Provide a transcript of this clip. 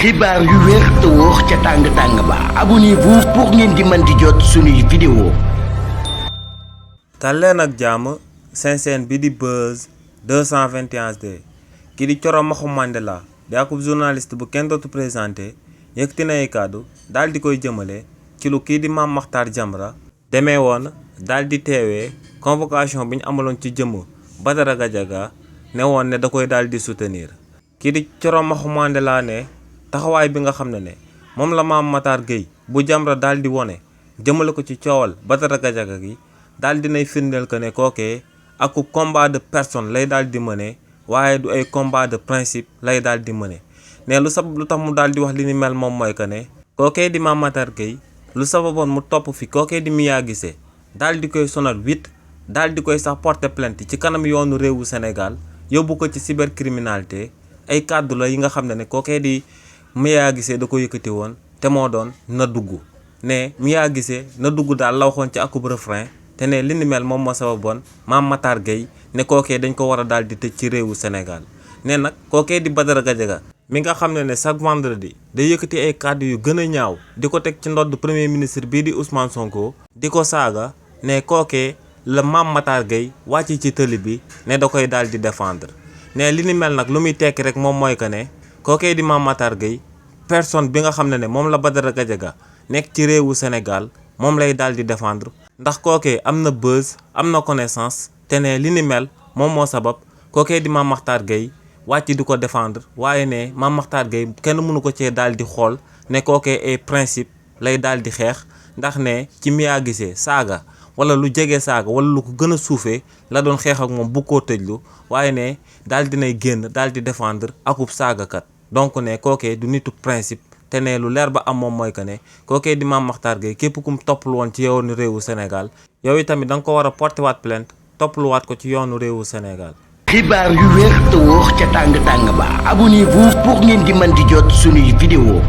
xibaar yu wér te wóor ca tàng ba abonnez-vous pour ngeen di mën di jot suñuy vidéo. dal leen ak jàmm seen chaîne bi di Buzz 221 HD kii di Coro Maxu Mandela di akub journaliste bu kenn dootu présenté yëkkati na ay kàddu daal di koy jëmale ci lu kii di Mame Mactar Jamra demee woon daal di teewee convocation bi ñu amaloon ci jëmm Badara Gadiaga ne woon ne da koy daal di soutenir kii di Coro Maxu Mandela ne taxawaay bi nga xam ne moom la Mame Mactar Gueye bu Jamra daal di wone jëmale ko ci coowal Badara Gadiaga gi daal dinay firndeel que ne kookee ak combat de personne lay daal di mëne waaye du ay combat de principe lay daal di mëne ne lu tax mu daal di wax li ni mel moom mooy que ne kookee di Mame Mactar Gueye lu sababoon mu topp fi kookee di Mia Guissé daal di koy sonal daal di koy sax porter plainte ci kanam yoonu réewu Sénégal yóbbu ko ci cybercriminalité ay kàddu la yi nga xam ne kookee di Mia Guissé da ko yëkkati woon te moo doon na dugg ne Mia Guissé na dugg daal la waxoon ci akub refrain te ne li ni mel moom moo sababoon Mame Mactar Gueye ne kookee dañ ko war a daal di tëj ci réewu Sénégal ne nag kookee di Badara Gadiaga mi nga xam ne chaque vendredi day yëkkati ay kàddu yu gën a ñaaw di ko teg ci ndodd premier ministre bii di Ousmane Sonko di ko saaga ne kookee la Mame Mactar Gueye wàcc ci tëli bi ne da koy daal di défendre ne li ni mel nag lu muy tekki rek moom mooy que ne kookee di Mame Mactar Gueye personne bi nga xam ne moom la Badara Gadiaga nekk ci réewu Sénégal moom lay daal di défendre ndax kookee am na buzz am na connaissance te ne li ni mel moom moo sabab kookee di Mame Mactar Gueye wàcc di ko défendre waaye ne Mame Mactar Gueye kenn mënu ko cee daal di xool ne kookee ay principe lay daal di xeex ndax ne ci Mia Guissé saaga wala lu jege saaga wala lu ko gën a suufee la doon xeex ak moom bu koo tëjlu waaye ne daal dinay génn daal di défendre akub saagakat donc ne kookee du nitu principe te ne lu leer ba am moom mooy que ne kookee di Mame Mactar Gueye képp kum topplu woon ci yoonu réewu Sénégal yow itamit da nga ko war a porté waat plainte toppluwaat ko ci yoonu réewu Sénégal. xibaar yu wér te wóor ca tàng ba abonnez-vous pour ngeen di mën di jot suñuy vidéo.